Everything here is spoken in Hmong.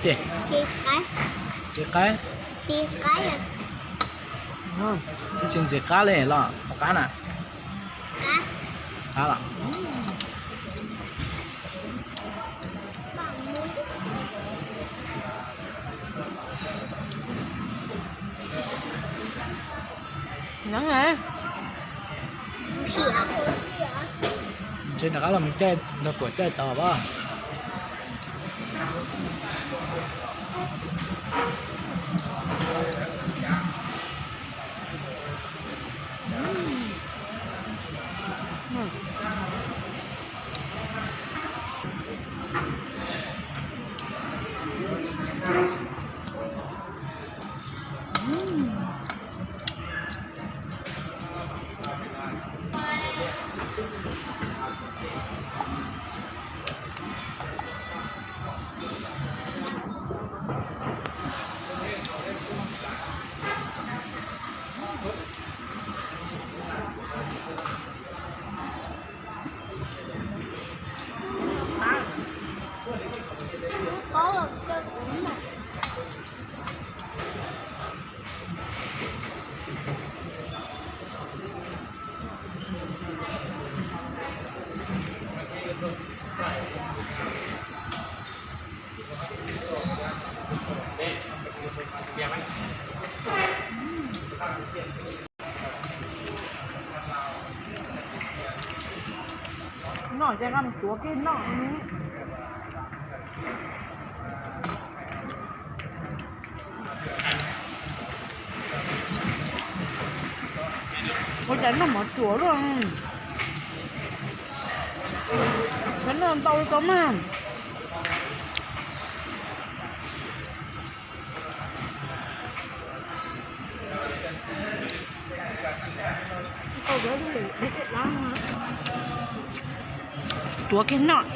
Tsi, tsis qaib. Tsis ntxim qab li los qab na. Qab los. Ntshe rov qab los mus caij nrog kuam caij tau as. Noj ces nqa mus tuav kiag noj. Ua cas noj mov ruam luaj. Noj ntau li tau mas. Tuav kiag noj.